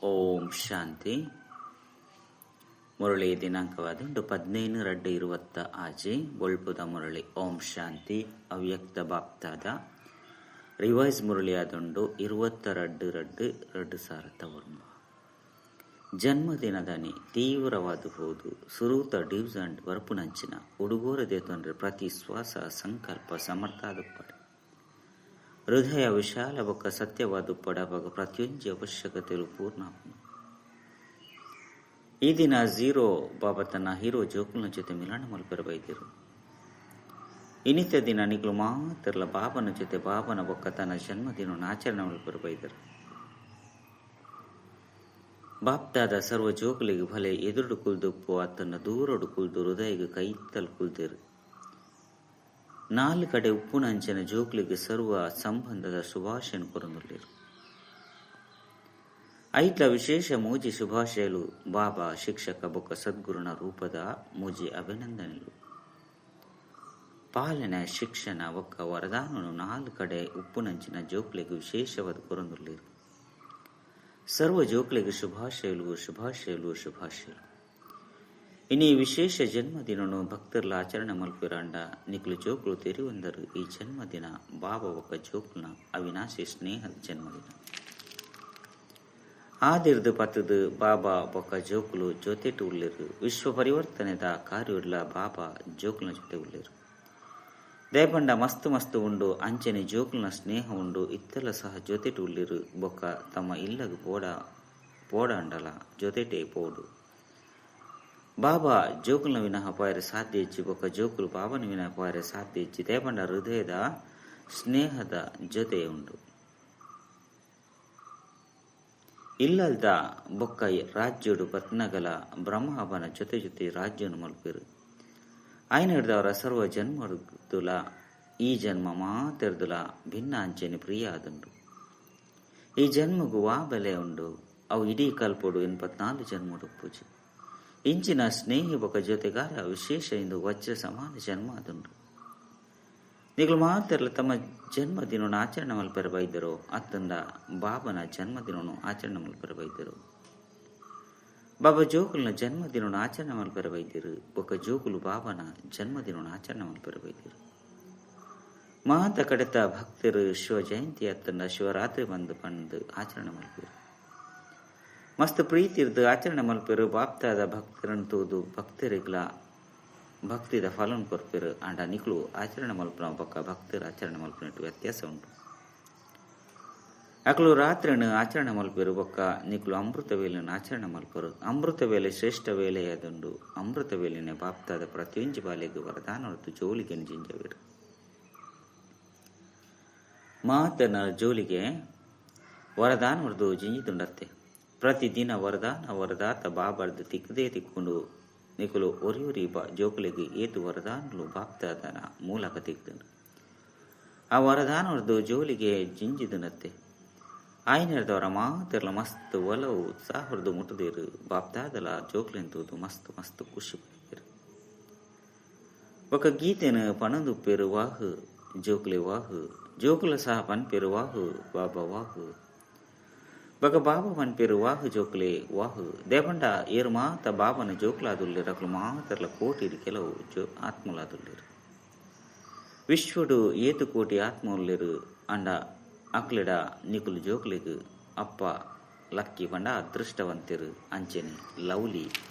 ಓಂ ಶಾಂತಿ. ಮುರಳಿ ದಿನಾಂಕವಾದ 15/2/26 ಬೊಳ್ಪುದ ಮುರಳಿ. ಓಂ ಶಾಂತಿ. ಅವ್ಯಕ್ತ ಬಾಪ್ತಾದ ರಿವೈಸ್ ಮುರಳಿಯಾದುಂಡು 22/2/2009. ಜನ್ಮದಿನದನಿ ತೀವ್ರವಾದ ಹೋದು ಸುರೂತ ಡಿವಿಸಂಡ್ ಬರ್ಪುನಂಚಿನ ಉಡುಗೋರೆ ದೇತೊಂಡ್ರೆ ಪ್ರತಿ ಶ್ವಾಸ ಸಂಕಲ್ಪ ಸಮರ್ಥಾದುಪ್ಪಡೆ ಹೃದಯ ವಿಶಾಲ ಬೊಕ್ಕ ಸತ್ಯವಾದುಪ್ಪಡವಾಗ ಪ್ರತಿಯೊಂಜಿ ಅವಶ್ಯಕತೆಲು ಪೂರ್ಣ. ಈ ದಿನ ಝೀರೋ ಬಾಬಾ ತನ್ನ ಹೀರೋ ಜೋಕುಲ್ನ ಜೊತೆ ಮಿಲನ ಮಲ್ಪೆರ ಬೈದಿರು. ಇನ್ನಿತ ದಿನ ನಿಕ್ಲು ಮಾತ್ರಲ ಬಾಬನ ಜೊತೆ ಬಾಬನ ಬೊಕ್ಕ ತನ್ನ ಜನ್ಮದಿನ ಆಚರಣೆ ಮಲ್ಪೆರ ಬೈದರು. ಬಾಪ್ತಾದ ಸರ್ವ ಜೋಕುಲಿಗೆ ಭಲೆ ಎದುರುಡು ಕುಲ್ದುಪ್ಪು ಆತನ ದೂರಡು ಕುಲ್ದು ಹೃದಯಗೆ ಕೈತಲ್ ಕುಲ್ದಿರು. ನಾಲ್ ಕಡೆ ಉಪ್ಪುನಂಚಿನ ಜೋಕುಲಿಗೆ ಸರ್ವ ಸಂಬಂಧದ ಶುಭಾಶಯನ ಕೊರನುಳ್ಳಿರು. ಐಟ್ಲ ವಿಶೇಷ ಮೂಜಿ ಶುಭಾಶಯಲು ಬಾಬಾ ಶಿಕ್ಷಕ ಬೊಕ್ಕ ಸದ್ಗುರುನ ರೂಪದ ಮೂಜಿ ಅಭಿನಂದನೆಲು. ಪಾಲನೆ ಶಿಕ್ಷಣ ಬೊಕ್ಕ ವರದಾನನು ನಾಲ್ ಕಡೆ ಉಪ್ಪುನಂಚಿನ ಜೋಕುಲಿಗೆ ವಿಶೇಷವಾದ ಕೊರನುಳ್ಳಿರು. ಸರ್ವ ಜೋಕುಲಿಗೆ ಶುಭಾಶಯಲು ಶುಭಾಶಯಲು ಶುಭಾಶಯಲು. ಇನಿ ವಿಶೇಷ ಜನ್ಮದಿನನು ಭಕ್ತರ್ಲ ಆಚರಣೆ ಮಲ್ಪಿರಾಂಡ ನಿಕ್ಲು ಜೋಕುಲು ತೆರಿವಂದರು ಈ ಜನ್ಮದಿನ ಬಾಬಾ ಒಕ್ಕ ಜೋಕುಲ್ನ ಅವಿನಾಶಿ ಸ್ನೇಹದ ಜನ್ಮದಿನ. ಆದಿರ್ದು ಪತ್ತದು ಬಾಬಾ ಬೊಕ್ಕ ಜೋಕುಲು ಜೊತೆಟು ಉಳ್ಳಿರು. ವಿಶ್ವ ಪರಿವರ್ತನೆದ ಕಾರ್ಯುಡ್ಲ ಬಾಬಾ ಜೋಕುಲ್ನ ಜೊತೆ ಉಳ್ಳಿರು. ದೇಪಂಡ ಮಸ್ತ್ ಮಸ್ತ್ ಉಂಡು ಅಂಚನೆ ಜೋಕುಲ್ನ ಸ್ನೇಹ ಉಂಡು. ಇತ್ತೆಲ್ಲ ಸಹ ಜೊತೆಟು ಉಳ್ಳಿರು ಬೊಕ್ಕ ತಮ್ಮ ಇಲ್ಲಗು ಪೋಡಾಂಡಲ ಜೊತೆಟೇ ಪೋಡು. ಬಾಬಾ ಜೋಕುಲ್ನ ವಿನಃ ಪಾಯರೆ ಸಾಧ್ಯ ಇಜ್ಜಿ ಬೊಕ್ಕ ಜೋಕುಲು ಬಾಬನ ವಿನಃ ಪಾಯರೆ ಸಾಧ್ಯ ಇಜ್ಜಿ. ದೇಪಂಡ ಹೃದಯದ ಸ್ನೇಹದ ಜೊತೆ ಉಂಡು. ಇಲ್ಲಲ್ದ ಬೊಕ್ಕ ರಾಜ್ಯೋಡು ಪತ್ನಗಲ ಬ್ರಹ್ಮಬನ ಜೊತೆ ಜೊತೆ ರಾಜ್ಯನು ಮಲ್ಪಿರು. ಆಯ್ನ ಹಿಡ್ದವರ ಸರ್ವ ಜನ್ಮದುಲ ಈ ಜನ್ಮ ಮಾತೆರ್ದುಲ ಭಿನ್ನ ಅಂಚನೆ ಪ್ರಿಯ ಆದುಂಡು. ಈ ಜನ್ಮಗು ವಾ ಬೆಲೆ ಉಂಡು. ಅವು ಇಡೀ ಕಲ್ಪೊಡು 84 ಜನ್ಮಡು ಪೂಜೆ. ಇಂಚಿನ ಸ್ನೇಹಿ ಬೊಕ್ಕ ಜೊತೆಗಾರ ವಿಶೇಷ ಇಂದು ವಜ್ರ ಸಮಾನ ಜನ್ಮ ಆದುಂಡು. ನಿಗಳು ಮಾತೆರ್ಲ ತಮ್ಮ ಜನ್ಮದಿನವನ್ನು ಆಚರಣೆ ಮಲ್ಪೆರ ಬೈದರು ಅತ್ತಂದ ಬಾಬನ ಜನ್ಮದಿನವನ್ನು ಆಚರಣೆ ಮಲ್ಪೆರ ಬೈದರು. ಬಾಬಾ ಜೋಕುಲ್ನ ಜನ್ಮದಿನವನ್ನು ಆಚರಣೆ ಮಲ್ಪೆರ ಬೈದಿರು. ಬೊಕ್ಕ ಜೋಕುಲು ಬಾಬನ ಜನ್ಮದಿನವನ್ನು ಆಚರಣೆ ಮಲ್ಪೆರ ಬೈದಿರು. ಮಾತ ಕಡೆತ ಭಕ್ತರು ಶಿವ ಜಯಂತಿ ಅತ್ತಂದ ಶಿವರಾತ್ರಿ ಬಂದು ಪಂದು ಆಚರಣೆ ಮಲ್ಪೆರು. ಮಸ್ತ್ ಪ್ರೀತಿ ಇರ್ದು ಆಚರಣೆ ಮಲ್ಪೆರು. ಬಾಪ್ತಾದ ಭಕ್ತರನ್ನು ತೂದು ಭಕ್ತರಿಗ್ಲ ಭಕ್ತಿದ ಫಲನ್ ಕೊರ್ಪೆರು. ಅಂಡ ನಿಕ್ಲು ಆಚರಣೆ ಮಲ್ಪನ ಬೊಕ್ಕ ಭಕ್ತರು ಆಚರಣೆ ಮಲ್ಪನಟ್ಟು ವ್ಯತ್ಯಾಸ ಉಂಟು. ಅಕ್ಲು ರಾತ್ರಿನ ಆಚರಣೆ ಮಲ್ಪೆರು ಬೊಕ್ಕ ನಿಕ್ಲು ಅಮೃತ ವೇಲೆಯನ್ನು ಆಚರಣೆ ಮಲ್ಪರು. ಅಮೃತ ವೇಲೆ ಶ್ರೇಷ್ಠ ವೇಲೆಯಾದುಂಡು. ಅಮೃತ ವೇಲೆನೆ ಬಾಪ್ತಾದ ಪ್ರತಿಯೊಂಜಿ ಬಾಲೆಗೆ ವರದಾನ ಹೊರತು ಜೋಲಿಗೆ ಜಿಂಜವಿರು. ಮಾತನ ಜೋಲಿಗೆ ವರದಾನ ಹೊರದು ಜಿಂಜಿದುಂಡತ್ತೆ. ಪ್ರತಿದಿನ ವರದಾನ ವರದಾತ ಬಾಬಾರ್ದು ತಿಕ್ಕದೇ ತಿಕ್ಕೊಂಡು ನಿಕುಲು ಒರಿಯೊರಿ ಜೋಕುಲಿಗೆ ಏತು ವರದಾನಲು ಬಾಪ್ತಾದನ ಮೂಲಕ ತಿಕ್ದುಂಡು. ಆ ವರದಾನ ಹೊರದು ಜೋಲಿಗೆ ಜಿಂಜಿದುನತ್ತೆ. ಆಯ್ನೆರ್ದವರ ಮಾತೆರ್ಲ ಮಸ್ತ್ ಒಲವು ಉತ್ಸಾಹರ್ದು ಮುಟ್ಟುದೇರು. ಬಾಪ್ತಾದಲ ಜೋಕ್ಲೆಂತೂದು ಮಸ್ತ್ ಮಸ್ತ್ ಖುಷಿ ಪಡೆದರು. ಬೊಕ್ಕ ಗೀತೆನು ಪಣದುಪ್ಪೇರು ವಾಹು ಜೋಕ್ಲೆ ವಾಹು. ಜೋಕುಲ ಸಹ ಪನ್ಪೇರು ವಾಹು ಬಾಬಾ ವಾಹು. ಬೊಕ್ಕ ಬಾಬಾ ಪನ್ಪೇರು ವಾಹು ಜೋಕ್ಲೆ ವಾಹು. ದೇಪಂಡ ಏರು ಮಾತ ಬಾಬನ ಜೋಕ್ಲಾದುಲ್ಲೇರು. ಅಕ್ಲು ಮಾತರ್ಲ ಕೋಟಿರು ಕೆಲವು ಆತ್ಮಲಾದುಲ್ಲೇರು. ವಿಶ್ವಡು ಏತು ಕೋಟಿ ಆತ್ಮ ಉಲ್ಲೇರು. ಅಂಡ ಅಕ್ಲೆಡ ನಿಕುಲು ಜೋಕ್ಲೆಗ್ ಅಪ್ಪ ಲಕ್ಕಿ ಪಂಡ ಅದೃಷ್ಟವಂತೆರು ಅಂಚೆನೆ ಲವ್ಲಿ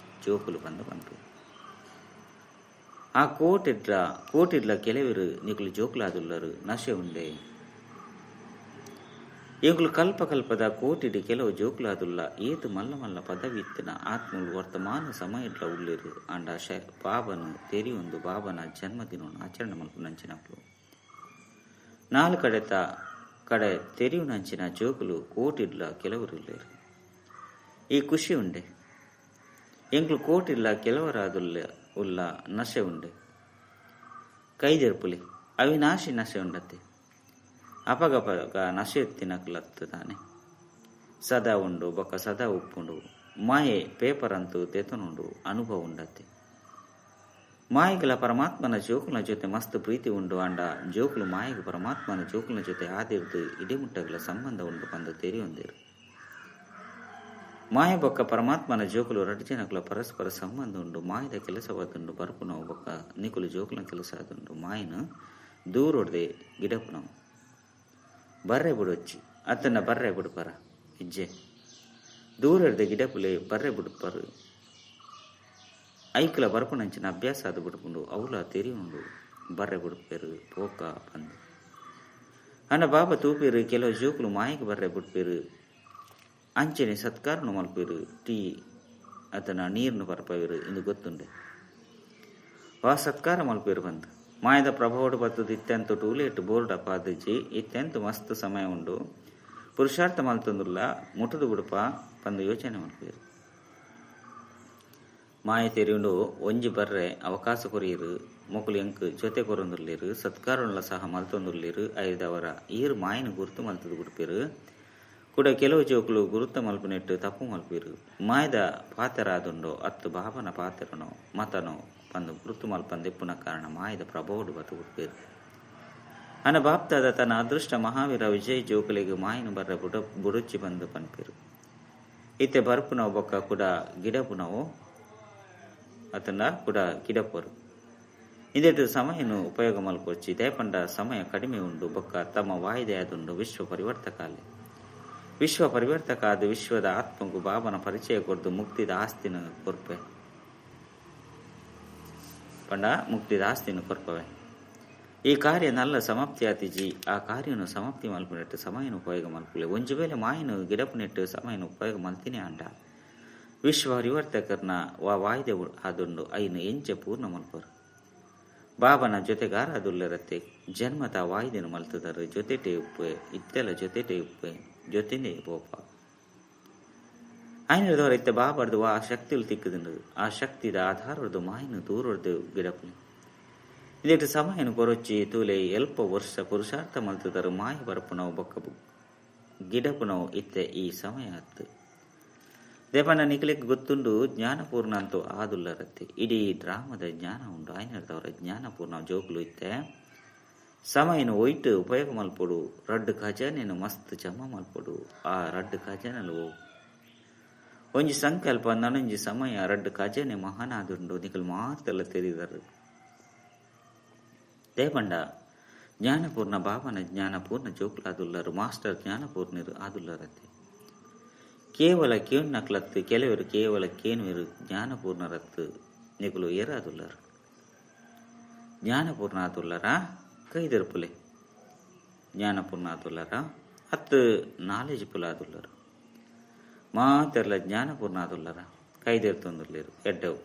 ಜೋಕುಲು ಬಂದು ಪನ್ಪೆರು. ಆ ಕೋಟಿಡ್ಲ ಕೆಲವರು ನಿಕುಲು ಜೋಕ್ಲಾದುಲ್ಲರು ನಶೆ ಉಂಡೆ. ಎಂಕುಲು ಕಲ್ಪ ಕಲ್ಪದ ಕೋಟಿಡ್ ಕೆಲವು ಜೋಕ್ಲಾದುಲ್ಲ. ಏತು ಮಲ್ಲ ಮಲ್ಲ ಪದವಿ ಇತ್ತಿನ ಆತ್ಮಲು ವರ್ತಮಾನ ಸಮಯಡ್ಲ ಉಲ್ಲೇರು. ಅಂಡ ಬಾಬನು ತೆರಿಯೊಂದು ಬಾಬನ ಜನ್ಮದಿನವನ್ನು ಆಚರಣೆ ಮಲ್ಪುನಂಚಿನಕ್ಲು. ನಾಲ್ ಕಡೆತ ಕಡೆ ತೆರಿಯುನಂಚಿನ ಜೋಕುಲು ಕೋಟಿಡ್ಲ ಕೆಲವರು ಉಲ್ಲೇರು. ಈ ಖುಷಿ ಉಂಡೆ. ಎಂಕ್ಲು ಕೋಟಿಡ್ಲ ಕೆಲವರಾದುಲ್ಲ ಉಲ್ಲ ನಶೆ ಉಂಡೆ. ಕೈದೆರ್ಪುಲಿ ಅವಿನಾಶಿ ನಶೆ ಉಂಡತ್ತೆ. ಅಪಗಪಗ ನಶೆ ತಿನ್ನಕ್ಲತ್ತದಾನೆ. ಸದಾ ಉಂಡು ಬೊಕ್ಕ ಸದಾ ಉಪ್ಪುಂಡು. ಮಾಯೆ ಪೇಪರ್ ಅಂತೂ ತೆತನುಂಡು ಅನುಭವ ಉಂಡತ್ತೆ. ಮಾಯೆಗಳ ಪರಮಾತ್ಮನ ಜೋಕುಲ ಜೊತೆ ಮಸ್ತ್ ಪ್ರೀತಿ ಉಂಡು. ಅಂಡ ಜೋಕುಲು ಮಾಯೆಗೆ ಪರಮಾತ್ಮನ ಜೋಕುಲ ಜೊತೆ ಆದಿರ್ದು ಇಡಿಮುಟ್ಟಗಳ ಸಂಬಂಧ ಉಂಡು ಬಂದು ತೆರಿಯೊಂದಿರು. ಮಾಯ ಬೊಕ್ಕ ಪರಮಾತ್ಮನ ಜೋಕುಲು ರಡ್ಡ್ ಜನಕುಲ ಪರಸ್ಪರ ಸಂಬಂಧ ಉಂಡು. ಮಾಯದ ಕೆಲಸವಾದುಂಡು ಬರ್ಪುನವು ಬೊಕ್ಕ ನಿಕುಲು ಜೋಕುಲ ಕೆಲಸ ಆದುಂಡು. ಮಾಯನು ದೂರೊಡ್ದೆ ಗಿಡಪುನವು ಬರ್ರೆ ಬುಡೊಚ್ಚಿ ಅತ್ತನ ಬರ್ರೆ ಬುಡುಪರ ಇಜ್ಜೆ ದೂರಡ್ದೆ ಗಿಡಪುಲೆ ಬರ್ರೆ ಬುಡುಪರು ಐಕ್ಲ ಬರ್ಪುನಂಚಿನ ಅಭ್ಯಾಸ ಅದು ಬುಡುಪುಂಡು ಅವಲ ತೆರಿಯುಂಡು ಬರ್ರೆ ಬುಡುಪೇರು ಪೋಕ ಬಂದು ಅನ್ನ ಬಾಬಾ ತೂಪೇರು ಕೆಲವು ಜೋಕುಲು ಮಾಯಕ್ಕೆ ಬರ್ರೆ ಬುಡ್ಪೇರು ಅಂಚನೆ ಸತ್ಕಾರನು ಮಲ್ಪೇರು ಟೀ ಅತನ ನೀರನ್ನು ಪರ್ಪವೇರು ಎಂದು ಗೊತ್ತುಂಡೆ ವಾ ಸತ್ಕಾರ ಮಲ್ಪೇರು ಬಂದು ಮಾಯದ ಪ್ರಭಾವಡು ಬತ್ತದು ಇತ್ತೆಂತ ಟೂಲೇಟ್ ಬೋರ್ಡ್ ಅಪಾದಿಜಿ ಇತ್ತೆಂತ ಮಸ್ತ್ ಸಮಯ ಉಂಡು ಪುರುಷಾರ್ಥ ಮಲ್ತಂದುಲ್ಲ ಮುಟುದು ಬುಡುಪ ಬಂದು ಯೋಚನೆ ಮಲ್ಪೇರು. ಮಾಯ ತೆರಿಯುಂಡು ಒಂಜಿ ಬರ್ರೆ ಅವಕಾಶ ಕೊರಿಯರು ಮೊಕುಲು ಎಂಕ್ ಜೊತೆ ಕೊರೊಂದುಲ್ಲೇರು ಸತ್ಕಾರನ್ಲ ಸಹ ಮಲ್ತೊಂದುಲ್ಲೇರು ಐದವರ ಈರು ಮಾಯನ ಗುರುತು ಮಲ್ತದು ಗುಡುಪೇರು ಕೂಡ ಕೆಲವು ಜೋಕುಲು ಗುರುತ ಮಲ್ಪುನೆಟ್ಟು ತಪ್ಪು ಮಲ್ಪೇರು. ಮಾಯದ ಪಾತ್ರ ಆದುಂಡೋ ಅತ್ತು ಬಾಬನ ಪಾತ್ರನೋ ಮತನೋ ಬಂದು ಗುರುತು ಮಲ್ಪಂದೆಪ್ಪುನ ಕಾರಣ ಮಾಯದ ಪ್ರಭಾವಡು ಬತ್ತು ಗುಡ್ಪೇರು. ಅನ ಬಾಪ್ತಾದ ತನ್ನ ಅದೃಷ್ಟ ಮಹಾವೀರ ವಿಜಯ್ ಜೋಕುಲಿಗೆ ಮಾಯನು ಬರ್ರ ಬುಡುಚಿ ಬಂದು ಪನ್ಪೇರು. ಇತ್ತೆ ಬರ್ಪುನವು ಬೊಕ್ಕ ಕೂಡ ಗಿಡಪುನವು ಅತನ ಕೂಡ ಗಿಡಪರು ಇಂದೆಟ್ಟು ಸಮಯನು ಉಪಯೋಗ ಮಲ್ಪೊಚ್ಚಿ ದಯಪಂಡ ಸಮಯ ಕಡಿಮೆ ಉಂಡು ಬೊಕ್ಕ ತಮ್ಮ ವಾಯಿದೆ ಆದುಂಡು ವಿಶ್ವ ಪರಿವರ್ತಕಾಲೆ ವಿಶ್ವ ಪರಿವರ್ತಕ ಅದು ವಿಶ್ವದ ಆತ್ಮಗೂ ಬಾಬನ ಪರಿಚಯ ಕೊರ್ದು ಮುಕ್ತಿದ ಆಸ್ತಿನ ಕೊರ್ಪೆ ಪಂಡ ಮುಕ್ತಿದ ಆಸ್ತಿನ ಕೊರ್ಪವೆ. ಈ ಕಾರ್ಯ ನಲ್ಲ ಸಮಾಪ್ತಿ ಆತಿಜಿ ಆ ಕಾರ್ಯನು ಸಮಾಪ್ತಿ ಮಲ್ಪುನೆಟ್ಟು ಸಮಯನು ಉಪಯೋಗ ಮಲ್ಪುಲೆ ಒಂಜಿ ವೇಳೆ ಮಾಯನು ಗಿಡಪುನೆಟ್ಟು ಸಮಯನು ಉಪಯೋಗ ಮಲ್ತಿನೇ ಅಂಡ ವಿಶ್ವ ಪರಿವರ್ತಕರ್ನ ವಾ ವಾಯ್ದೆ ಆದುಂಡು ಐನು ಎಂಚ ಪೂರ್ಣ ಮಲ್ಪರು. ಬಾಬನ ಜೊತೆಗಾರ ಅದುಲ್ಲರತ್ತೆ ಜನ್ಮದ ವಾಯ್ದೆನು ಮಲ್ತದರು ಜೊತೆಟೆ ಉಪ್ಪೆ ಇತ್ತೆಲ ಜೊತೆಟೆ ಉಪ್ಪೆ ಜೊತೆನೇ ಬೋಪ ಆಯ್ನದವರ ಇತ್ತ ಬಾಬಾರ್ದು ಆ ಶಕ್ತಿಲು ತಿಕ್ಕುದುಂಡು ಆ ಶಕ್ತಿದ ಆಧಾರದ್ದು ಮಾಯನು ದೂರದ್ದು ಗಿಡಪುಲಿ ಇದಕ್ಕೆ ಸಮಯನು ಕೊರೊಚ್ಚಿ ತೂಲೆ ಎಲ್ಪ ವರ್ಷ ಪುರುಷಾರ್ಥ ಮಲ್ತದರು ಮಾಯ ಬರಪುನವು ಬೊಕ್ಕ ಗಿಡಪುನವು ಇತ್ತೆ ಈ ಸಮಯ ಅತ್ತು. ದೇಪಣ್ಣ ನಿಖಲಿಗೆ ಗೊತ್ತುಂಡು ಜ್ಞಾನಪೂರ್ಣ ಅಂತೂ ಆದುಲ್ಲರತ್ತೆ ಇಡೀ ಡ್ರಾಮದ ಜ್ಞಾನ ಉಂಡು ಆಯ್ನದವರ ಜ್ಞಾನಪೂರ್ಣ ಜೋಕುಲು ಇತ್ತೆ ಸಮಯನು ಒಯ್ಟು ಉಪಯೋಗ ಮಲ್ಪೊಡು ರಡ್ಡು ಖಜಾನೆನು ಮಸ್ತ್ ಜಮ ಮಲ್ಪೊಡು ಆ ರಡ್ಡು ಖಜಾನೆಲು ಒಂಜಿ ಸಂಕಲ್ಪ ನನೊಂಜಿ ಸಮಯ ರಡ್ಡು ಖಜಾನೆ ಮಹಾನಾದುಂಡು ನಿಖಲ್ ಮಾತೆಲ್ಲ ತೆರಿದರು. ದೇಪಂಡ ಜ್ಞಾನಪೂರ್ಣ ಬಾಬನ ಜ್ಞಾನಪೂರ್ಣ ಜೋಕುಲಾದುಲ್ಲರು ಮಾಸ್ಟರ್ ಜ್ಞಾನಪೂರ್ಣರು ಆದುಲ್ಲರತ್ತೆ. ಕೇವಲ ಕೇಣ್ಣಕ್ಲತ್ತು ಕೆಲವರು ಕೇವಲ ಕೇನುವರು ಜ್ಞಾನಪೂರ್ಣರತ್ತು ನಿಕುಲು ಏರಾದುಲ್ಲರು ಜ್ಞಾನಪೂರ್ಣ ಆದುಲ್ಲರ ಕೈದೆರ್ಪುಲೆ ಜ್ಞಾನಪೂರ್ಣ ಆದುಲ್ಲರ ಅತ್ತು ನಾಲೆಜ್ ಪುಲ ಆದುಲ್ಲರು ಮಾತೆರ್ಲ ಜ್ಞಾನಪೂರ್ಣ ಆದುಲ್ಲರ ಕೈದೆರ್ತೊಂದುಲ್ಲೇರು ಎಡ್ಡವು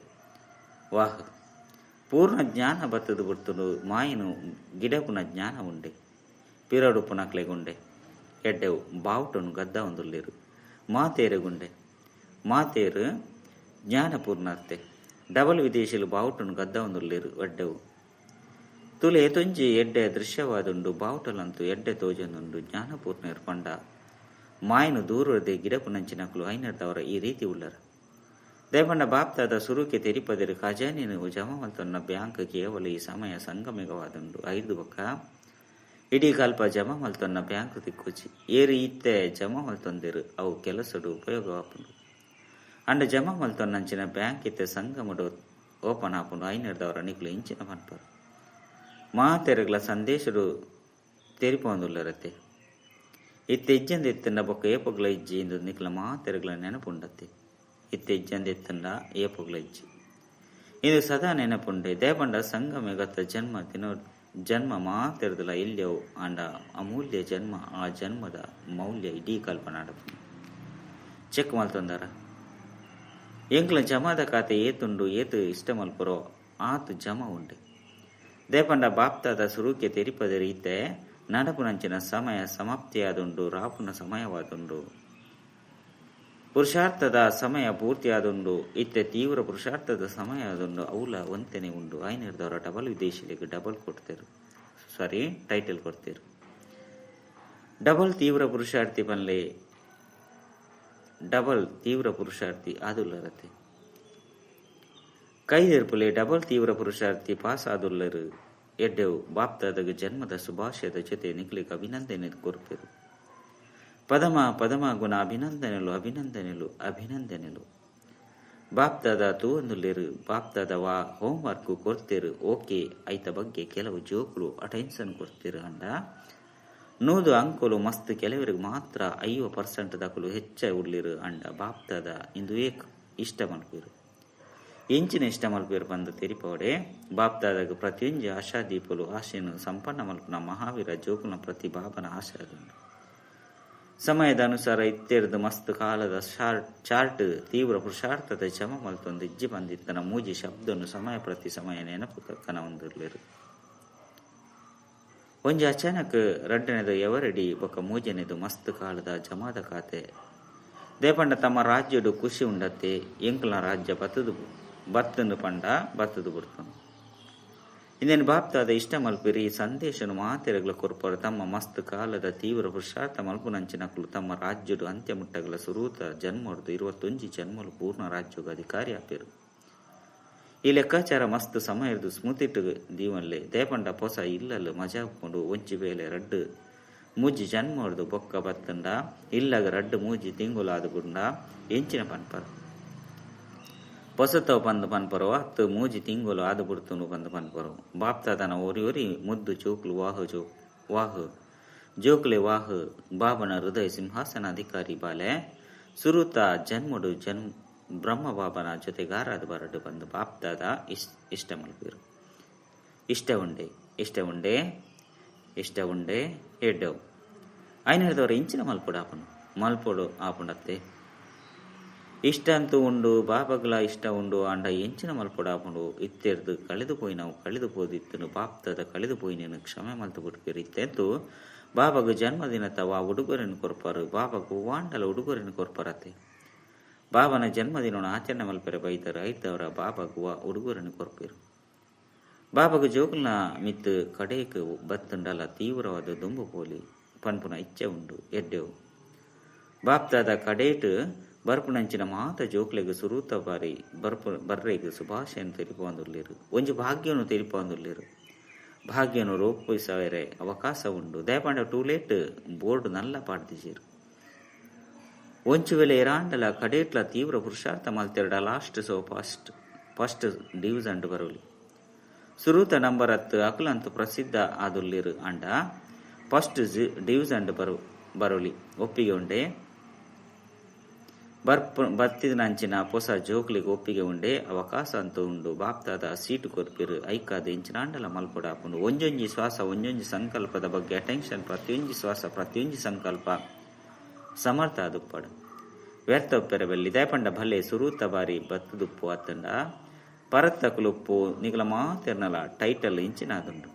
ವಾಹ ಪೂರ್ಣ ಜ್ಞಾನ ಬತ್ತದು ಬಿಡ್ತುಂಡು ಮಾಯನು ಗಿಡಪುನ ಜ್ಞಾನ ಉಂಡೆ ಪಿರಡುಪುನಕ್ಲೆಗುಂಡೆ ಎಡ್ಡೆವು ಬಾವುಟನು ಗದ್ದ ಒಂದುಲ್ಲೇರು ಮಾತೇರುಗುಂಡೆ ಮಾತೇರು ಜ್ಞಾನಪೂರ್ಣಾರ್ತೆ ಡಬಲ್ ವಿದೇಶಿಲು ಬಾವುಟನು ಗದ್ದ ಒಂದುಲ್ಲೇರು ಎಡ್ಡೆವು ತುಲೆ ತೊಂಜಿ ಎಡ್ಡೆ ದೃಶ್ಯವಾದುಂಡು ಬಾವುಟಲಂತೂ ಎಡ್ಡೆ ತೋಜನುಂಡು ಜ್ಞಾನಪೂರ್ಣ ಪಂಡ ಮಾಯನು ದೂರದೆ ಗಿಡಪುನಂಚಿನಕ್ಲು ಐನರ್ದವರ ಈ ರೀತಿ ಉಳ್ಳರ. ದೇವಣ್ಣ ಬಾಪ್ತಾದ ಸುರುಕೆ ತೆರಿಪದಿರು ಖಜಾನೆನು ಜಮಾ ಮಲ್ತೊನ್ನ ಬ್ಯಾಂಕ್ ಕೇವಲ ಈ ಸಮಯ ಸಂಗಮಿಗವಾದುಂಡು ಐದು ಬೊಕ್ಕ ಇಡೀ ಕಲ್ಪ ಜಮಾ ಮಲ್ತೊನ್ನ ಬ್ಯಾಂಕ್ ತಿಕ್ಕುಚಿ ಏರು ಇತ್ತೆ ಜಮಾ ಮಲ್ತೊಂದಿರು ಅವು ಕೆಲಸಡು ಉಪಯೋಗವಾಪುಂಡು ಅಂಡ ಜಮಾ ಮಲ್ತೊನ್ನಂಚಿನ ಬ್ಯಾಂಕ್ ಇತ್ತೆ ಸಂಗಮಡು ಓಪನ್ ಆಪುಂಡು ಐನರ್ದವರ ನಿಕ್ಲು ಇಂಚಿನ ಪನ್ಪರು ಮಾತೆರಗ್ಲ ಸಂದೇಶಡು ತೆರಿಪೊಂದುಲ್ಲರತ್ತೆ ಇತ್ತೆ ಇಜ್ಜಂದ ಇತ್ತಂಡ ಬೊಕ್ಕ ಏಪೊಗ್ಲ ಇಜ್ಜಿ ಇಂದು ನಿಕ್ಲ ಮಾತೆರಗ್ಲ ನೆನಪುಂಡತ್ತೆ ಇತ್ತೆ ಇಜ್ಜಂದ ಇತ್ತಂಡ ಏಪೊಗ್ಲ ಇಜ್ಜಿ ಇದು ಸದಾ ನೆನಪುಂಡೆ. ದೇಪಂಡ ಸಂಗಮೆಗತ ಜನ್ಮ ದಿನ ಜನ್ಮ ಮಾತೆರದಲ ಇಲ್ಯವು ಅಂಡ ಅಮೂಲ್ಯ ಜನ್ಮ ಆ ಜನ್ಮದ ಮೌಲ್ಯ ಇಡೀ ಕಲ್ಪನಾಡಪುಂಡು ಚೆಕ್ ಮಲ್ತೊಂದಾರ ಎಂಕ್ಲ ಜಮಾದ ಖಾತೆ ಏತುಂಡು ಏತು ಇಷ್ಟ ಮಲ್ಪರೋ ಆತು ಜಮ ಉಂಡೆ. ದೇಪಂಡ ಬಾಪ್ತಾದ ಸುರುಕೆ ತೆರಿಪದ ರೀತೆ ನಡಪುನಂಚಿನ ಸಮಯ ಸಮಾಪ್ತಿಯಾದುಂಡು ರಾಪುನ ಸಮಯವಾದುಂಡು ಪುರುಷಾರ್ಥದ ಸಮಯ ಪೂರ್ತಿಯಾದುಂಡು ಇತ್ತೆ ತೀವ್ರ ಪುರುಷಾರ್ಥದ ಸಮಯ ಆದುಂಡು ಅವಲ ಒಂತೆನೆ ಉಂಡು ಐನರ್ದವರ ಡಬಲ್ ವಿದೇಶಿಲಿಗೆ ಡಬಲ್ ಕೊಡ್ತೇರು ಸಾರಿ ಟೈಟಲ್ ಕೊಡ್ತೇರು ಡಬಲ್ ತೀವ್ರ ಪುರುಷಾರ್ಥಿ ಪನ್ಲೆ ಡಬಲ್ ತೀವ್ರ ಪುರುಷಾರ್ಥಿ ಆದುಲ್ಲರತೆ ಕೈದೆರ್ಪುಲೆ ಡಬಲ್ ತೀವ್ರ ಪುರುಷಾರ್ಥಿ ಪಾಸ್ ಆದುಲ್ಲರು ಎಡ್ಡೆವು ಬಾಪ್ತಾದಗ ಜನ್ಮದ ಶುಭಾಶಯದ ಜೊತೆ ನಿಕ್ಲಿಗೆ ಅಭಿನಂದನೆ ಕೊರ್ಪೆರು. ಪದಮ ಪದಮ ಗುಣ ಅಭಿನಂದನೆಲು ಅಭಿನಂದನೆಲು ಅಭಿನಂದನೆಲು. ಬಾಪ್ದಾದ ತೂವೊಂದುಲ್ಲೆರ್ ಬಾಪ್ದಾದ ವಾ ಹೋಂವರ್ಕ್ ಕೊರ್ತೆರ್ ಓಕೆ ಐತ ಬಗ್ಗೆ ಕೆಲವು ಜೋಕುಲು ಅಟೆನ್ಷನ್ ಕೊರ್ತೆರ್ ಅಂಡ 100 ಅಂಕೊಲು ಮಸ್ತ್ ಕೆಲವರಿಗೆ ಮಾತ್ರ 50% ದಕುಲು ಹೆಚ್ಚ ಉಲ್ಲೆರ್ ಅಂಡ ಬಾಪ್ದಾದ ಇಂದುವೇ ಇಷ್ಟ ಮಲ್ಪೆರ್ ಎಂಚಿನ ಇಷ್ಟ ಮಲ್ಪೆರ್ ಪಂದ್ ತೆರಿಪೋಡೆ ಬಾಪ್ದಾದಾಗ ಪ್ರತಿಯೊಂಜಿ ಆಶಾದೀಪಲು ಆಶೆಯನ್ನು ಸಂಪನ್ನ ಮಲ್ಪುನ ಮಹಾವೀರ ಜೋಕುಲ್ನ ಪ್ರತಿ ಬಾಬನ ಆಶೆ ಆದುಂಡು. ಸಮಯದ ಅನುಸಾರ ಇತ್ತೆರ್ದು ಮಸ್ತ್ ಕಾಲದ ಚಾರ್ಟ್ ತೀವ್ರ ಪುರುಷಾರ್ಥದ ಜಮ ಮಲ್ತೊಂದು ಇಜ್ಜಿ ಬಂದಿತ್ತನ ಮೂಜಿ ಶಬ್ದನು ಸಮಯ ಪ್ರತಿ ಸಮಯ ನೆನಪು ತಕ್ಕನ ಹೊಂದಿರ್ಲಿರು. ಒಂಜಿ ಅಚಾನಕ್ ರಡ್ಡನೆದು ಎವರೆಡಿ ಬೊಕ್ಕ ಮೂಜನೆದು ಮಸ್ತ್ ಕಾಲದ ಜಮಾದ ಖಾತೆ ದೇಪಂಡ ತಮ್ಮ ರಾಜ್ಯಡು ಖುಷಿ ಉಂಡತ್ತೆ ಎಂಕಲ್ನ ರಾಜ್ಯ ಬತ್ತದು ಬತ್ತನು ಪಂಡ ಬತ್ತದು ಬಿಡ್ತಾನು. ಇಂದೇನು ಬಾಪ್ತಾದ ಇಷ್ಟ ಮಲ್ಪಿರಿ ಈ ಸಂದೇಶನು ಮಾತೆರಗ್ಲ ಕೊರ್ಪರು ತಮ್ಮ ಮಸ್ತ್ ಕಾಲದ ತೀವ್ರ ಪುರುಷಾರ್ಥ ಮಲ್ಪುನಂಚಿನಕುಲು ತಮ್ಮ ರಾಜ್ಯಡು ಅಂತ್ಯಮುಟ್ಟಗಲ ಸುರೂತ ಜನ್ಮೊಡ್ದು 21 ಜನ್ಮಲು ಪೂರ್ಣ ರಾಜ್ಯಗ ಅಧಿಕಾರಿ ಆಪೇರು. ಈ ಲೆಕ್ಕಾಚಾರ ಮಸ್ತ್ ಸಮಯದ ಸ್ಮೃತಿಟ್ಟು ದೀವನ್ಲೆ ದೇಪಂಡ ಪೊಸ ಇಲ್ಲಲು ಮಜಾ ಉಪ್ಪುಂಡು ಒಂಜಿ ವೇಳೆ ರಡ್ಡು ಮೂಜಿ ಜನ್ಮೊಡ್ದು ಬೊಕ್ಕ ಬತ್ತಂಡ ಇಲ್ಲಗ ರಡ್ಡು ಮೂಜಿ ತಿಂಗುಲಾದ ಗುಂಡ ಎಂಚಿನ ಪನ್ಪರು ಪೊಸತವ ಪಂದು ಪನ್ಪರೋ ಅತ್ತು ಮೂಜಿ ತಿಂಗುಲು ಆದು ಬಿಡ್ತುನು ಪಂದು ಪನ್ಪರು. ಬಾಪ್ತಾದನ ಒರಿ ಒರಿ ಮುದ್ದು ಜೋಕ್ಲು ವಾಹು ಜೋ ವಾಹು ಜೋಕ್ಲೆ ವಾಹು ಬಾಬನ ಹೃದಯ ಸಿಂಹಾಸನ ಅಧಿಕಾರಿ ಬಾಲೆ ಸುರುತ ಜನ್ಮಡು ಜನ್ಮ ಬ್ರಹ್ಮ ಬಾಬನ ಜೊತೆಗಾರಾದ ಬರಡು ಬಂದು ಬಾಪ್ತಾದ ಇಷ್ಟ ಮಲ್ಪಿರು. ಇಷ್ಟ ಉಂಡೆ ಇಷ್ಟ ಉಂಡೆ ಇಷ್ಟ ಉಂಡೆ ಎಡ್ಡವು ಆಯ್ನ ಹಿಡಿದವರು ಇಂಚಿನ ಮಲ್ಪೊಡು ಆಪುಂಡು ಮಲ್ಪೊಡು ಆಪುಂಡತ್ತೆ ಇಷ್ಟ ಅಂತೂ ಉಂಡು ಬಾಬಗ್ಲ ಇಷ್ಟ ಉಂಡು ಅಂಡ ಎಂಚಿನ ಮಲ್ಪೊಡು ಆಪುಂಡು ಇತ್ತೆರ್ದು ಕಳೆದು ಪೋಯಿನವು ಕಳೆದು ಪೋದಿತ್ತನು ಬಾಪ್ತದ ಕಳೆದು ಪೋಯಿನೇನು ಕ್ಷಮೆ ಮಲ್ತು ಬಿಡ್ಪಿರು. ಇತ್ತೆಂತು ಬಾಬಾಗ ಜನ್ಮದಿನ ತವ ಉಡುಗೊರೆಯನ್ನು ಕೊರ್ಪಾರು ಬಾಬಾಗು ವಾಂಡಲ ಉಡುಗೊರೆಯನ್ನು ಕೊರ್ಪಾರತ್ತೆ. ಬಾಬನ ಜನ್ಮದಿನವನ್ನು ಆಚರಣೆ ಮಲ್ಪೆರೆ ಬೈದರು ಐತವರ ಬಾಬಾಗುವ ಉಡುಗೊರೆಯನ್ನು ಕೊರ್ಪಿರು. ಬಾಬಾಗ ಜೋಕುಲ್ನ ಮಿತ್ತು ಕಡೇಕ್ ಬತ್ತುಂಡಲ ತೀವ್ರವಾದ ದುಂಬು ಪೋಲಿ ಪನ್ಪುನ ಇಚ್ಛೆ ಉಂಡು ಎಡ್ಡೆವು. ಬಾಪ್ತಾದ ಕಡೇಟ್ ಬರ್ಪುನಂಚಿನ ಮಾತ ಜೋಕ್ಲೆಗ್ ಸುರೂತ ಬಾರಿ ಬರ್ಪು ಬರ್ರೆಗ್ ಶುಭಾಶಯನ್ನು ತೆರಿಪೊಂದುಲ್ಲೆರ್ ಒಂಜಿ ಭಾಗ್ಯವನ್ನು ತೆರಿಪೊಂದುಲ್ಲೆರ್. ಭಾಗ್ಯನು ರೂಪಿಸವೆರೆ ಅವಕಾಶ ಉಂಡು ದಯಪಂಡ ಟೂಲೇಟ್ ಬೋರ್ಡ್ ನಲ್ಲ ಪಾಡ್ದಿಜೆರ್. ಒಂಚು ವೇಳೆ ಇರಾಂಡಲ ಕಡೇಟ್ಲ ತೀವ್ರ ಪುರುಷಾರ್ಥ ಮಲ್ತೆರಡ ಲಾಸ್ಟ್ ಸೊ first first division Baroli ಸುರೂತ number ಹತ್ತು ಅಕುಲಂತು ಪ್ರಸಿದ್ಧ ಆದುಲ್ಲಿರು ಅಂಡ ಫಸ್ಟ್ ಡಿವಿಷನ್ ಬರೋಲಿ ಒಪ್ಪಿಗೆ ಉಂಡೆ ಬರ್ತಿದ ಪೊಸ ಜೋಕ್ಲಿಗೆ ಒಪ್ಪಿಗೆ ಉಂಡೆ ಅವಕಾಶ ಅಂತ ಉಂಡು. ಬಾಪ್ತಾದ ಸೀಟು ಕೊರ್ಪಿರು ಐಕಾದ ಇಂಚಿನಾಂಡಲ ಮಲ್ಪೊಡ ಆಪುಂಡು. ಒಂಜೊಂಜಿ ಶ್ವಾಸ ಒಂಜೊಂಜಿ ಸಂಕಲ್ಪದ ಬಗ್ಗೆ ಅಟೆನ್ಷನ್ ಪ್ರತಿಯೊಂಜಿ ಶ್ವಾಸ ಪ್ರತಿಯೊಂಜಿ ಸಂಕಲ್ಪ ಸಮರ್ಥ ಅದುಪ್ಪಡು ವ್ಯರ್ಥ ಉಪ್ಪೆರ ಬೆಲ್ಲಿ ದಯಪಂಡ ಭಲೆ ಸುರೂತ ಬಾರಿ ಬತ್ತದುಪ್ಪು ಅತ್ತಂಡ ಪರತ್ತಕುಲುಪ್ಪು ನಿಗಲ ಮಾತೆರ್ನಲ ಟೈಟಲ್ ಇಂಚಿನಾದುಂಡು.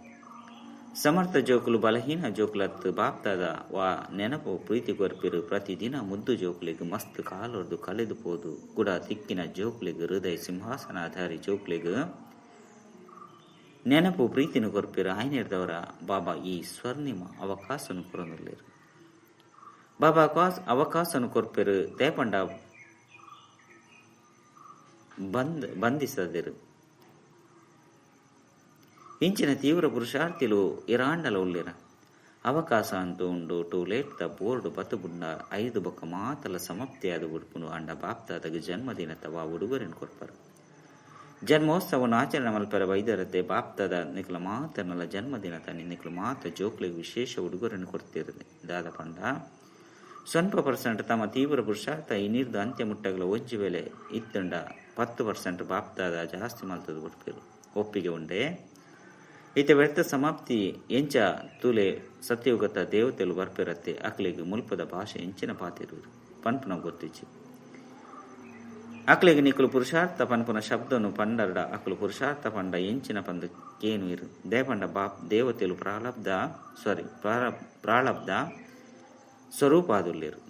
ಸಮರ್ಥ ಜೋಕುಲು ಬಲಹೀನ ಜೋಕುಲತ್ತು ಬಾಪ್ತಾದ ವಾ ನೆನಪು ಪ್ರೀತಿ ಕೊರ್ಪಿರು ಪ್ರತಿದಿನ ಮುದ್ದು ಜೋಕುಲಿಗೆ ಮಸ್ತ್ ಕಾಲೊರ್ದು ಕಳೆದು ಪೋದು ಕೂಡ ತಿಕ್ಕಿನ ಜೋಕುಲಿಗೆ ಹೃದಯ ಸಿಂಹಾಸನಾಧಾರಿ ಜೋಕುಲಿಗೆ ನೆನಪು ಪ್ರೀತಿನ ಕೊರ್ಪಿರು ಆಯ್ನಿರ್ದವರ ಬಾಬಾ ಈ ಸ್ವರ್ಣಿಮ ಅವಕಾಶನು ಕೊರೊಂದುಲ್ಲೆರ್. ಬಾಬಾ ಅವಕಾಶನು ಕೊರ್ಪಿರು ದೇಪಂಡ ಬಂಧಿಸದಿರು. ಇಂಚಿನ ತೀವ್ರ ಪುರುಷಾರ್ಥಿಲು ಇರಾಂಡಲ ಉಳ್ಳಿರ ಅವಕಾಶ ಅಂತೂ ಉಂಡು ಟು ಲೇಟ್ the board ಬತ್ತುಬುಂಡ 5 ಬೊಕ್ಕ ಮಾತಲ ಸಮಾಪ್ತಿಯಾದ ಉಡ್ಪುನು ಅಂಡ ಬಾಪ್ತಾದಗ ಜನ್ಮದಿನ ತವ ಉಡುಗೊರೆಯನ್ನು ಕೊರ್ಪರು. ಜನ್ಮೋತ್ಸವವನ್ನು ಆಚರಣೆ ಮಲ್ಪರ ವೈದ್ಯರತೆ ಬಾಪ್ತಾದ ನಿಕ್ಲ ಮಾತನಲ ಜನ್ಮದಿನ ತಾನಿ ನಿಕ್ಲ ಮಾತ ಜೋಕ್ಲಿಗೆ ವಿಶೇಷ ಉಡುಗೊರೆಯನ್ನು ಕೊಡ್ತಿರದೆ ದಾದ ಪಂಡ 0% ತಮ್ಮ ತೀವ್ರ ಪುರುಷಾರ್ಥ ಈ ನೀರ್ದು ಅಂತ್ಯ ಮುಟ್ಟಗಲ ಒಂಜಿ ವೇಳೆ ಇತ್ತಂಡ 10% ಬಾಪ್ತಾದ ಜಾಸ್ತಿ ಮಲ್ತದ ಉಡ್ಪಿರು ಒಪ್ಪಿಗೆ ಉಂಡೆ. ಈತ ವ್ಯರ್ಥ ಸಮಾಪ್ತಿ ಎಂಚ ತೂಲೆ ಸತ್ಯಯುಗತ ದೇವತೆಲು ಬರ್ಪಿರತ್ತೆ ಅಕ್ಲೆಗ್ ಮುಲ್ಪದ ಭಾಷೆ ಎಂಚಿನ ಪಾತಿರುವರು ಪನ್ಪುನ ಗೊತ್ತಿಚ್ಚಿ. ಅಕ್ಲೆಗ್ ನಿಕುಲು ಪುರುಷಾರ್ಥ ಪನ್ಪುನ ಶಬ್ದನು ಪಂಡರ್ಡ ಅಕ್ಲು ಪುರುಷಾರ್ಥ ಪಂಡ ಎಂಚಿನ ಪಂದು ಕೇನು ಇರು ದೇಪಂಡ ಬಾಪ್ ದೇವತೆಲು ಪ್ರಾರಬ್ಧ ಸ್ವರೂಪಾದುಲ್ಲೇರು.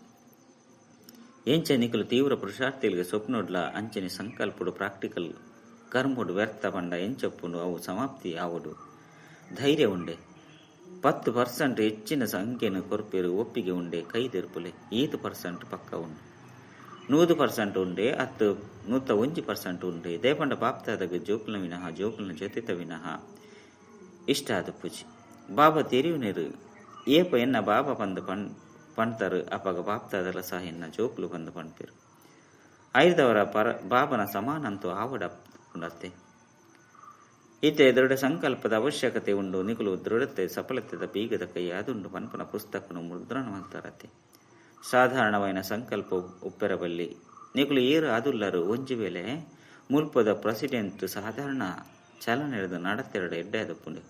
ಎಂಚ ನಿಕುಲು ತೀವ್ರ ಪುರುಷಾರ್ಥಿಗಳಿಗೆ ಸ್ವಪ್ನೊಡ್ಲ ಅಂಚನೆ ಸಂಕಲ್ಪಡು ಪ್ರಾಕ್ಟಿಕಲ್ ಕರ್ಮುಡು ವ್ಯರ್ಥ ಪಂಡ ಎಂಚೊಪ್ಪುಂಡು ಅವು ಸಮಾಪ್ತಿ ಆವಡು ಧೈರ್ಯ ಉಂಡೆ. 10% ಹೆಚ್ಚಿನ ಸಂಖ್ಯೆಯನ್ನು ಕೊರ್ಪೇರು ಒಪ್ಪಿಗೆ ಉಂಡೆ ಕೈದೆರ್ಪುಲೆ 8% ಪಕ್ಕ ಉಂಡು 100% ಉಂಡೆ ಅತ್ತು 101% ಉಂಡೆ ದೇಪಂಡ ಬಾಪ್ತಾದಾಗ ಜೋಕುಲ್ನ ವಿನಃ ಜೋಕುಲ್ನ ಜೊತೆತ ವಿನಃ ಇಷ್ಟ ಆದ ಪೂಜೆ ಬಾಬಾ ತೆರಿಯುನೇರು ಏಪ ಎನ್ನ ಬಾಬಾ ಪಂದು ಪಣ್ತರು ಅಪಗ ಬಾಪ್ತಾದಲ ಸಹ ಎನ್ನ ಜೋಕುಲು ಬಂದು ಪಣ್ಪೇರು. ಐದವರ ಪರ ಬಾಬನ ಸಮಾನಂತೂ ಆವಡತ್ತೆ. ಇತ್ತೆ ದೃಢ ಸಂಕಲ್ಪದ ಅವಶ್ಯಕತೆ ಉಂಡು. ನಿಕುಲು ದೃಢತೆ ಸಫಲತೆದ ಬೀಗದ ಕೈ ಅದುಂಡು ಪನ್ಪನ ಪುಸ್ತಕನು ಮುದ್ರಣ ಮಲ್ತಾರತ್ತೆ. ಸಾಧಾರಣವಾಯಿನ ಸಂಕಲ್ಪ ಉಪ್ಪೆರಬಲ್ಲಿ ನಿಕುಲು ಏರು ಅದುಲ್ಲರು. ಒಂಜಿ ವೇಳೆ ಮುಲ್ಪದ ಪ್ರೆಸಿಡೆಂಟ್ ಸಾಧಾರಣ ಚಲನೆಡೆದು ನಡತೆರಡು ಎಡ್ಡೆ ಅದಪ್ಪುಂಡು.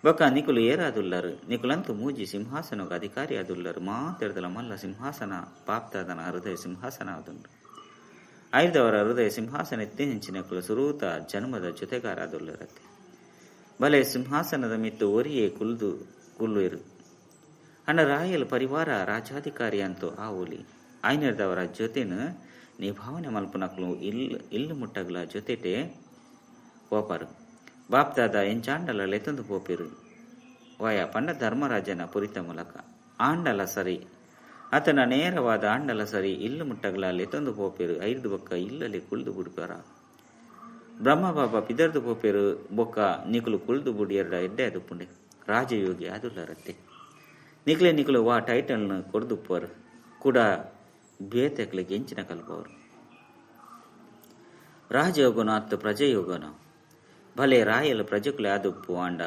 ಬೊಕ್ಕ ನಿಕುಲು ಏರಾದುಲ್ಲರು. ನಿಕುಲಂತೂ ಮೂಜಿ ಸಿಂಹಾಸನಗ ಅಧಿಕಾರಿ ಅದುಲ್ಲರು. ಮಾತೆರ್ದಲ ಮಲ್ಲ ಸಿಂಹಾಸನ ಬಾಪ್ತಾದನ ಹೃದಯ ಸಿಂಹಾಸನ ಅದುಂಡು. ಐದವರ ಹೃದಯ ಸಿಂಹಾಸನ ಎತ್ತಿನಂಚಿನಕುಲು ಸುರೂತ ಜನ್ಮದ ಜೊತೆಗಾರ ಅದುಲ್ಲರತ್ತೆ. ಬಲೆ ಸಿಂಹಾಸನದ ಮಿತ್ತು ಒರಿಯೇ ಕುಲ್ದು ಕುಲ್ಲುವರು. ಅಣ್ಣ ರಾಯಲ್ ಪರಿವಾರ ರಾಜಾಧಿಕಾರಿ ಅಂತೂ ಆ ಒಲಿ ಐನರ್ದವರ ಜೊತೆನು ನಿಭಾವನೆ ಮಲ್ಪನಕ್ಲು ಇಲ್ಲು ಮುಟ್ಟಗ್ಲ ಜೊತೆಟೆ ಪೋಪರು. ಬಾಪ್ದಾದ ಎಂಚಾಂಡಲ ಲೆತ್ತೊಂದು ಪೋಪಿರು. ವಾಯ ಪಂಡ ಧರ್ಮರಾಜನ ಪುರಿತ ಮೂಲಕ ಆಂಡಲ ಸರಿ ಆತನ ನೇರವಾದ ಆಂಡಲ ಸರಿ ಇಲ್ಲು ಮುಟ್ಟಗ್ಲ ಲೆತ್ತೊಂದು ಪೋಪಿರು. ಐದು ಬೊಕ್ಕ ಇಲ್ಲಲ್ಲಿ ಕುಳ್ದು ಬುಡ್ಪಾರ. ಬ್ರಹ್ಮ ಬಾಬಾ ಪಿದರ್ದು ಪೋಪಿರು. ಬೊಕ್ಕ ನಿಕುಲು ಕುಳ್ದು ಬುಡಿಯರ್ಡ ಎಡ್ಡೆ ಅದುಪುಂಡೆ. ರಾಜಯೋಗಿ ಅದುಲ್ಲರತ್ತೆ. ನಿಕ್ಲೆ ನಿಕುಲು ವಾ ಟೈಟಲ್ನ ಕೊಡ್ದುಪ್ಪರು ಕೂಡ ಬೇತೆಕ್ಲಿಗೆ ಎಂಚಿನ ಕಲ್ಪವರು. ರಾಜಯೋಗನ ಅತ್ತು ಪ್ರಜಾಯೋಗನ ಭಲೆ ರಾಯಲು ಪ್ರಜೆಕುಲೆ ಆದುಪ್ಪು ಆಂಡ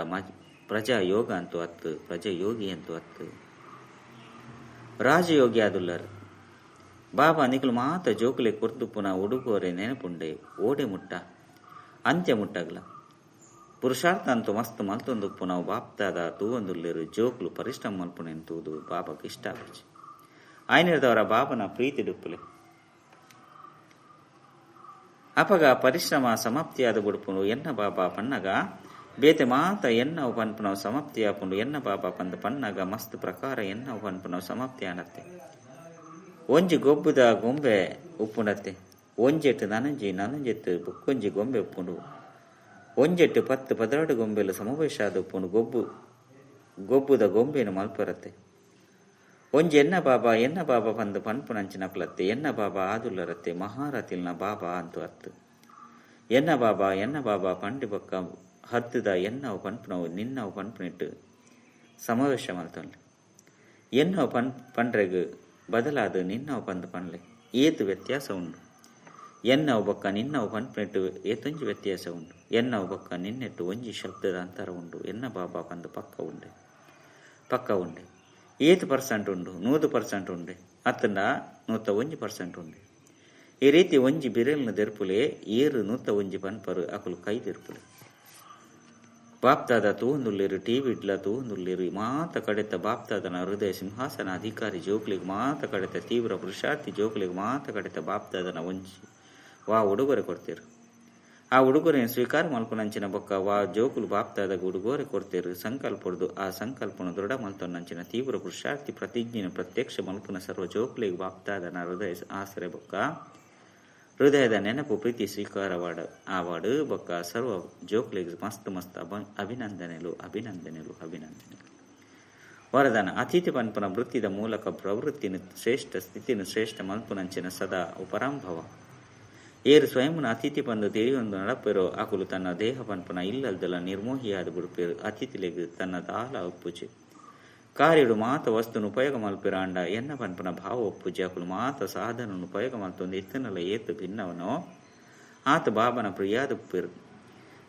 ಪ್ರಜಾ ಯೋಗ ಅಂತೂ ಅತ್ತು ಪ್ರಜಾಯೋಗಿ ಅಂತೂ ಅತ್ತು ರಾಜಯೋಗಿ ಆದುಲ್ಲರು. ಬಾಬಾ ನಿಕುಲು ಮಾತ ಜೋಕುಲೆ ಕೊರ್ದುಪ್ಪುನ ಉಡುಗೋರೆ ನೆನಪುಂಡೆ. ಓಡೆ ಮುಟ್ಟ ಅಂತ್ಯ ಮುಟ್ಟಗ್ಲ ಪುರುಷಾರ್ಥ ಅಂತೂ ಮಸ್ತ್ ಮಲ್ತೊಂದುಪ್ಪು ನಾವು ಬಾಪ್ತಾದ ತೂವೊಂದುಲ್ಲೇರು. ಜೋಕುಲು ಪರಿಶ್ರಮ ಮಲ್ಪುನೆಂತೂದು ಬಾಬಾಗೆ ಇಷ್ಟ ಆಪುಜಿ. ಆಯ್ನಿರ್ದವರ ಬಾಬನ ಪ್ರೀತಿ ಡುಪ್ಪುಲೆ. ಅಪಗ ಪರಿಶ್ರಮ ಸಮಾಪ್ತಿಯಾದ ಬುಡುಪುನು ಎನ್ನ ಬಾಬಾ ಪನ್ನಗ ಬೇತೆ ಮಾತ ಎನ್ನವು ಪನ್ಪುನವು ಸಮಾಪ್ತಿಯಾಪುಂಡು. ಎನ್ನ ಬಾಬಾ ಪಂದ ಪನ್ನಗ ಮಸ್ತ್ ಪ್ರಕಾರ ಎನ್ನವು ಪನ್ಪುನವು ಸಮಾಪ್ತಿ ಆನತ್ತೆ. ಒಂಜಿ ಗೊಬ್ಬುದ ಗೊಂಬೆ ಉಪ್ಪುಂಡತ್ತೆ. ಒಂಜೆಟ್ಟು ನನಂಜಿ ನನಂಜೆತ್ತು ಬುಕ್ಕೊಂಜಿ ಗೊಂಬೆ ಉಪ್ಪುಂಡು. ಒಂಜೆಟ್ಟು 10 12 ಗೊಂಬೆಲು ಸಮಾವೇಶ ಆದ ಉಪ್ಪುಂಡು. ಗೊಬ್ಬುದ ಗೊಂಬೆನು ಮಲ್ಪರತ್ತೆ. ಒಂಜಿ ಎನ್ನ ಬಾಬಾ ಎನ್ನ ಬಾಬಾ ಪಂದು ಪನ್ಪುನಂಚಿನಕ್ಲತ್ತೆ. ಎನ್ನ ಬಾಬಾ ಆದುಲ್ಲರತ್ತೆ. ಮಹಾರತಿಲ್ನ ಬಾಬಾ ಅಂತೂ ಅತ್ತು. ಎನ್ನ ಬಾಬಾ ಎನ್ನ ಬಾಬಾ ಪಂಡಿ ಬೊಕ್ಕ ಹತ್ತದ ಎನ್ನವು ಪನ್ಪುನವು ನಿನ್ನವು ಪನ್ಪುನಿಟ್ಟು ಸಮಾವೇಶ ಮಲ್ತೊನ್ಲೆ. ಎನ್ನವು ಪಂಡ್ರೆಗ್ ಬದಲಾದ ನಿನ್ನವು ಪಂದು ಪನ್ಲೆ. ಏತು ವ್ಯತ್ಯಾಸ ಉಂಡು. ಎನ್ನವು ಬೊಕ್ಕ ನಿನ್ನವು ಪನ್ಪುನಿಟ್ಟು ಏತೊಂಜಿ ವ್ಯತ್ಯಾಸ ಉಂಡು. ಎನ್ನವು ಬೊಕ್ಕ ನಿನ್ನೆಟ್ಟು ಒಂಜಿ ಶಬ್ದದ ಅಂತರ ಉಂಡು. ಎನ್ನ ಬಾಬಾ ಪಂದು ಪಕ್ಕ ಉಂಡೆ ಪಕ್ಕ ಉಂಡೆ. 8% ಉಂಡು, 100% ಉಂಡೆ ಅತ್ತಂಡ 101% ಉಂಡೆ. ಈ ರೀತಿ ಒಂಜಿ ಬಿರೆಲ್ನ ದೆರ್ಪುಲೆ ಏರು 101 ಪನ್ಪರು ಅಕುಲು ಕೈ ದೆರ್ಪುಲೆ. ಬಾಪ್ತಾದ ತೂವೊಂದುಲ್ಲೇರು, ಟಿವಿ ಇಡ್ಲ ತೂವೊಂದುಲ್ಲೇರು. ಮಾತ ಕಡೆತ ಬಾಪ್ತಾದನ ಹೃದಯ ಸಿಂಹಾಸನ ಅಧಿಕಾರಿ ಜೋಕ್ಲಿಗೆ ಮಾತ ಕಡೆತ ತೀವ್ರ ಪುರುಷಾರ್ಥಿ ಜೋಕ್ಲಿಗೆ ಮಾತ ಕಡೆತ ಬಾಪ್ತಾದನ ಒಂಜಿ ವಾ ಉಡುಗೊರೆ ಕೊಡ್ತೇರು. ಆ ಉಡುಗೊರೆಯನ್ನು ಸ್ವೀಕಾರ ಮಲ್ಪುನಂಚಿನ ಬೊಕ್ಕ ವಾ ಜೋಕುಲು ಬಾಪ್ತಾದಾಗ ಉಡುಗೊರೆ ಕೊಡ್ತೇರು. ಸಂಕಲ್ಪೊಡ್ದು ಆ ಸಂಕಲ್ಪನು ದೃಢ ಮಲ್ತೊನ್ನಂಚಿನ ತೀವ್ರ ಪುರುಷಾರ್ಥಿ ಪ್ರತಿಜ್ಞೆಯನ್ನು ಪ್ರತ್ಯಕ್ಷ ಮಲ್ಪುನ ಸರ್ವ ಜೋಕುಲಿಗೆ ಬಾಪ್ತಾದನ ಹೃದಯ ಆಸರೆ ಬೊಕ್ಕ ಹೃದಯದ ನೆನಪು ಪ್ರೀತಿ ಸ್ವೀಕಾರವಾಡ ಆವಾಡು ಬೊಕ್ಕ ಸರ್ವ ಜೋಕ್ಲಿಗೆ ಮಸ್ತ್ ಮಸ್ತ್ ಅಭಿನಂದನೆಲು ಅಭಿನಂದನೆಲು ಅಭಿನಂದನೆಲು. ವರದಾನ ಅತಿಥಿ ಪನ್ಪುನ ವೃತ್ತಿದ ಮೂಲಕ ಪ್ರವೃತ್ತಿನ ಶ್ರೇಷ್ಠ ಸ್ಥಿತಿನ ಶ್ರೇಷ್ಠ ಮಲ್ಪುನಂಚಿನ ಸದಾ ಉಪರಂಭವ. ಏರು ಸ್ವಯಂನ ಅತಿಥಿ ಪಂದು ತಿಳಿಯೊಂದು ನಡಪೆರೋ ಅಕುಲು ತನ್ನ ದೇಹ ಪನ್ಪುನ ಇಲ್ಲಲ್ದಲ ನಿರ್ಮೋಹಿಯಾದ ಬುಡುಪೇರು. ಅತಿಥಿಲೆಗ್ ತನ್ನ ದಾಲ ಒಪ್ಪುಜೆ. ಕಾರ್ಯಡು ಮಾತ ವಸ್ತುನು ಉಪಯೋಗ ಮಲ್ಪಿರಾಂಡ ಎನ್ನ ಪನ್ಪುನ ಭಾವ ಒಪ್ಪುಜೆ. ಅಕುಲು ಮಾತ ಸಾಧನನು ಉಪಯೋಗ ಮಲ್ತೊಂದು ಇತ್ತನಲ ಏತು ಭಿನ್ನವನೋ ಆತ ಬಾಬನ ಪ್ರಿಯಾದುಪ್ಪೇರು.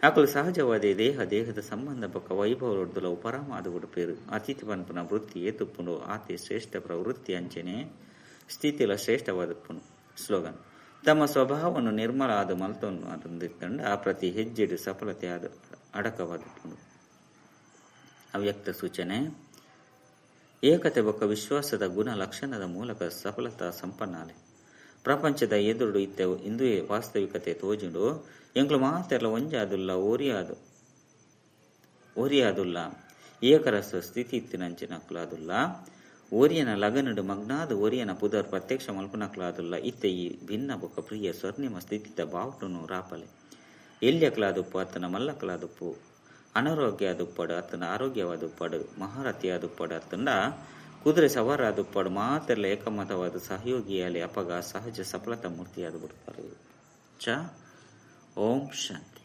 ಅಕುಲು ಸಹಜವಾದ ದೇಹ ದೇಹದ ಸಂಬಂಧ ಬೊಕ್ಕ ವೈಭವರೊಡ್ದುಲ ಉಪರಾಮಾದ ಬುಡುಪೇರು. ಅತಿಥಿ ಪನ್ಪುನ ವೃತ್ತಿ ಏತುಪ್ಪುನು ಆತೆ ಶ್ರೇಷ್ಠ ಪ್ರವೃತ್ತಿ ಅಂಚನೆ ಸ್ಥಿತಿಲ ಶ್ರೇಷ್ಠವಾದಪ್ಪುನು. ಸ್ಲೋಗನ್: ತಮ್ಮ ಸ್ವಭಾವವನ್ನು ನಿರ್ಮಲ ಆದ ಮಲ್ತೊನ್ನು ಅದೊಂದಿತ್ತಂಡ ಆ ಪ್ರತಿ ಹೆಜ್ಜೆಡು ಸಫಲತೆ ಆದ ಅಡಕವಾದಪ್ಪುನು. ಅವ್ಯಕ್ತ ಸೂಚನೆ: ಏಕತೆ ಬೊಕ್ಕ ವಿಶ್ವಾಸದ ಗುಣ ಲಕ್ಷಣದ ಮೂಲಕ ಸಫಲತಾ ಸಂಪನ್ನಾಲೆ. ಪ್ರಪಂಚದ ಎದುರುಡು ಇತ್ತೆ ಇಂದುಯೇ ವಾಸ್ತವಿಕತೆ ತೋಜುಂಡು. ಎಂಕ್ಲು ಮಾತೆರ್ಲ ಒಂಜಾದುಲ್ಲ ಓರಿಯಾದುಲ್ಲ ಏಕರಸ ಸ್ಥಿತಿ ಇತ್ತಿನಂಚಿನಕ್ಲಾದುಲ್ಲ. ಓರಿಯನ ಲಗನಡು ಮಗ್ನಾದ ಓರಿಯನ ಪುದರ್ ಪ್ರತ್ಯಕ್ಷ ಮಲ್ಪನಕ್ಲಾದುಲ್ಲ. ಇತ್ತೆ ಈ ಭಿನ್ನ ಬೊಕ್ಕ ಪ್ರಿಯ ಸ್ವರ್ಣಿಮ ಸ್ಥಿತಿತ ಬಾವುಟನು ರಾಪಲೆ. ಎಲ್ಯಕ್ಲಾದುಪ್ಪು ಅತ್ತನ ಮಲ್ಲಕ್ಲಾದುಪ್ಪು ಅನಾರೋಗ್ಯ ಆದುಪ್ಪಡು ಅತ್ತನ ಆರೋಗ್ಯವಾದುಪ್ಪಡು ಮಹಾರಥಿ ಆದುಪ್ಪಡು ಅತ್ತಂಡ ಕುದುರೆ ಸವಾರಾದುಪ್ಪಡು ಮಾತೆಲ್ಲ ಏಕಮತವಾದ ಸಹಯೋಗಿಯಾಲೆ ಅಪಗ ಸಹಜ ಸಫಲತಾ ಮೂರ್ತಿಯಾದ ಬಿಡ್ತಾರೆ. ಚ ಓಂ ಶಾಂತಿ.